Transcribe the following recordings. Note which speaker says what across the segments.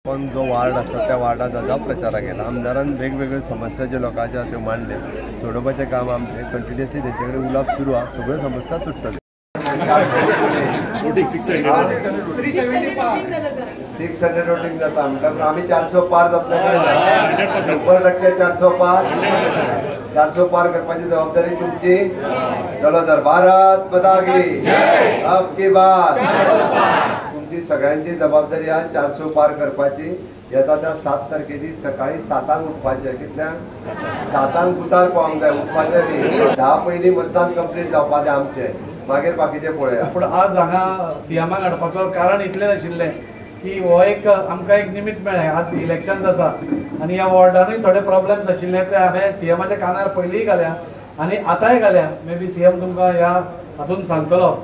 Speaker 1: पण जो वार्ड आसा त्या वार्डात दादा प्रचाराक गेला. आमदारान वेगवेगळ्यो समस्या ज्यो लोकांच्यो आसा त्यो मांडल्यो. सोडोवपाचें काम आमचें कंटिन्युअसली तेंचे कडेन उलोवप सुरू आसा. सगळ्यो समस्या सुट्टल्यो. 600 वोटींग जाता म्हणटा आमी 400 पार जातले काय ना? 100% 400 पार, 400 पार करपाची जबाबदारी तुमची. चलो तर भारत माता की अब की बार. तुमची सगळ्यांची जबाबदारी आज 400 पार करपाची. येता त्या 7 तारखेची सकाळी 7 उठपाचें. कितल्यांक? 7 बुतार पावंक जाय, उठपाचें न्ही. 10 पयलीं मतदान कंप्लीट जावपा जाय आमचें, मागीर बाकीचें पळोवया.
Speaker 2: पूण आज हांगा सीएमाक हाडपाचो कारण इतलें नाशिल्लें की हो एक आमकां एक निमित्त मेळ्ळें. आज इलेक्शन आसा आनी ह्या वॉर्डानूय थोडे प्रॉब्लेम्स आशिल्ले ते हांवें सीएमाच्या कानार पयलींय घाल्या आनी आतांय घाल्या. मे बी सीएम तुमकां ह्या हातून सांगतलो.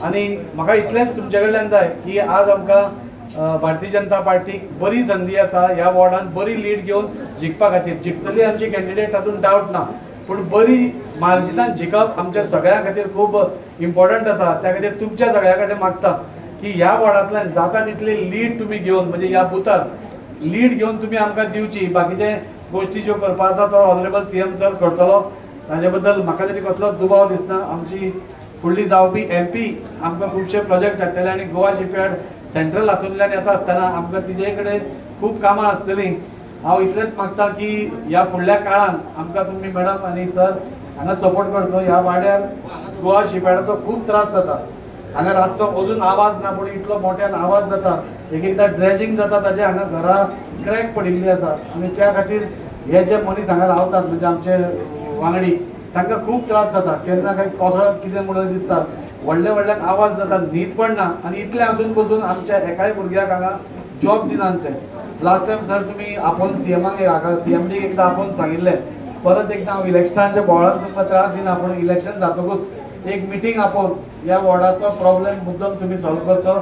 Speaker 2: आनी म्हाका इतलेंच तुमचे कडल्यान जाय की आज आमकां भारतीय जनता पार्टीक बरी संदी आसा ह्या वॉर्डान बरी लीड घेवन जिखपा खातीर. जिखतली आमची कॅन्डिडेट तातूंत डावट ना, पूण बरी मार्जिनान जिखप आमच्या सगळ्यां खातीर खूब इम्पॉर्टंट आसा. त्या खातीर तुमच्या सगळ्यां कडेन मागता की ह्या वॉर्डांतल्यान जाता तितली लीड तुमी घेवन, म्हणजे ह्या बुथार लीड घेवन तुमी आमकां दिवची. बाकीचे गोश्टी ज्यो करपा आसा तो ऑनरेबल सीएम सर करतलो, ताजे बद्दल म्हाका तरी कसलोच दुबाव दिसना. आमची फुडली जावपी एमपी आमकां खुबशे प्रोजेक्ट हाडटले आनी गोवा शिपयार्ड सेंट्रल हातूंतल्यान येता आसतना आमकां तिजे कडेन खूब कामां आसतलीं. हांव इतलेंच मागता की ह्या फुडल्या काळांत आमकां तुमी मॅडम आनी सर हांगा सपोर्ट करचो. ह्या वाड्यार गोवा शिपयार्डाचो खूब त्रास जाता. हांगा रातचो अजून आवाज ना, पूण इतलो मोठ्यान आवाज जाता. एक एकदां ड्रेजिंग जाता, ताजे हांगा घरा क्रॅक पडिल्ली आसा आनी त्या खातीर हे जे मनीस हांगा रावतात म्हणजे आमचे वांगडी, तांकां खूब त्रास जाता. केन्ना काय कोसळत कितें म्हणून दिसता, व्हडले व्हडल्याक आवाज जाता, न्हीद पडना. आनी इतलें आसून पसून आमच्या एकाय भुरग्याक हांगा जॉब दिनात ते. लास्ट टायम सर तुमी आपोवन सीएमाक हांगा सीएमडीक एकदां आपोवन सांगिल्लें, परत एकदां हांव इलेक्शनाच्या बोवाळान तुमकां त्रास दिना, पूण इलेक्शन जातकूच एक मिटींग आपोवन ह्या वॉर्डाचो प्रॉब्लेम मुद्दम तुमी सॉल्व करचो.